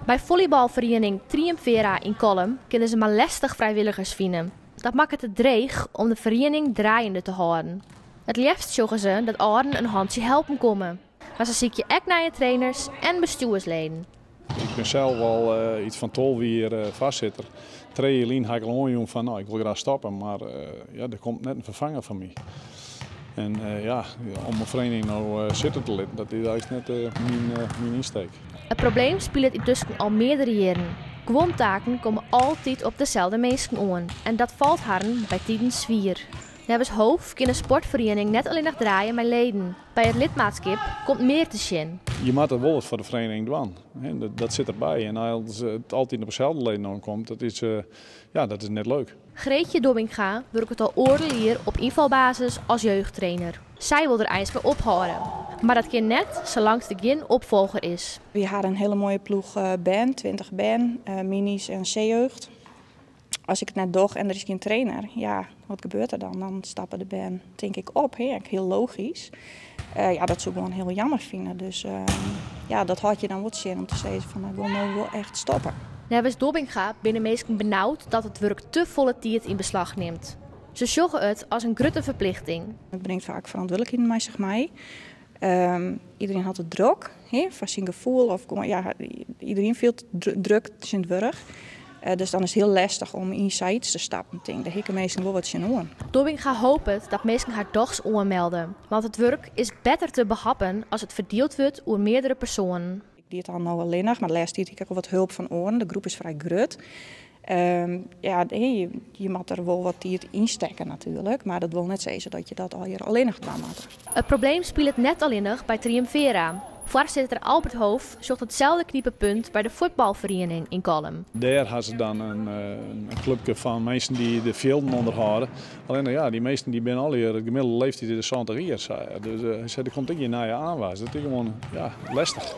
By follybalferiening Triumvera yn Kollum kinne se mar lestich frijwilligers fine. Dat makket it dreech om de feriening draaiende te hâlden. It leafst sjogge se dat âlden in hantsje helpen komme. Mar se sykje ek nije trainers en bestjoersleden. Ik bin sels al iets fan 12 jier foarsitter. 3 jier lyn ha ik al oanjûn fan no, ik wol graach stoppe, mar ja, der komt net in ferfanger foar my. En ja, om in feriening no sitte te litten, dat is eigentlik net myn ynsteek. It probleem spilet yntusken al meardere jierren. Guon taken komme altyd op deselde minsken oan en dat falt harren bytiden swier. Neffens Hoof kin in sportferiening net allinnich draaie mei leden. By it lidmaatskip komt mear te sjen. Je moatte wol wat foar de feriening dwaan. Dat sit derby. En as it altyd op deselde leden oankomt, ja, dat is net leuk. Greetje Dobbinga wurket al oardel jier op ynfalbasis as jeugdtrainer. Sy wol der eins mei ophâlde. Mar dat kin net salang't der gjin opfolger is. Wy ha in hiele moaie ploech bern, 20 bern, miny's en C-jeugd. As ik it net doch en der is gjin trainer, ja, wat gebeurt der dan? Dan stappe de bern, tink ik, op. Hè? Hiel logysk. Ja, dat soe ik gewoan hiel jammer fine. Dus ja, dat hâldt je dan wol tsjin om te sizzen fan, ik wol no wol echt stoppe. Neffens Dobbinga binne minsken benaud dat it wurk te folle tiid yn beslach nimt. Se sjogge it as in grutte ferplichting. It bringt faak ferantwurdlikheden mei sich mei. Iderien hat it drok, hè, foar syn gefoel. Of gewoan, ja, iderien fielt druk tsjintwurdich. Dus dan is it hiel lestich om yn sayts te stappen. Tink, dêr hikke minsken wol wat tsjinoan. Dobbinga hopet dat minsken har dochs oanmelde. Want it wurk is better te behappen as it ferdield wurdt oer meardere persoanen. Ik die it al no allinnich, mar de lêste tiid hie ik ek al wat help fan oaren. De groep is frij grut. Ja, je moatte der wol wat tiid yn stekke natuerlik, mar dat wol net sizze dat je dat allegear allinnich dwaan moatte. It probleem spilet net allinnich by Triumvera. Foarsitter Albert Hoof sjocht itselde knipepunt by de fuotbalferiening yn Kollum. Dêr ha se dan in klupke fan minsken dy't de fjilden ûnderhâlde. Allinnich ja, dy minsken dy binne allegear, it gemiddelde leeftyd is 70 jier. Dus hy sei, der komt ek gjin nije aanwas. Dat is gewoan, ja, lestich.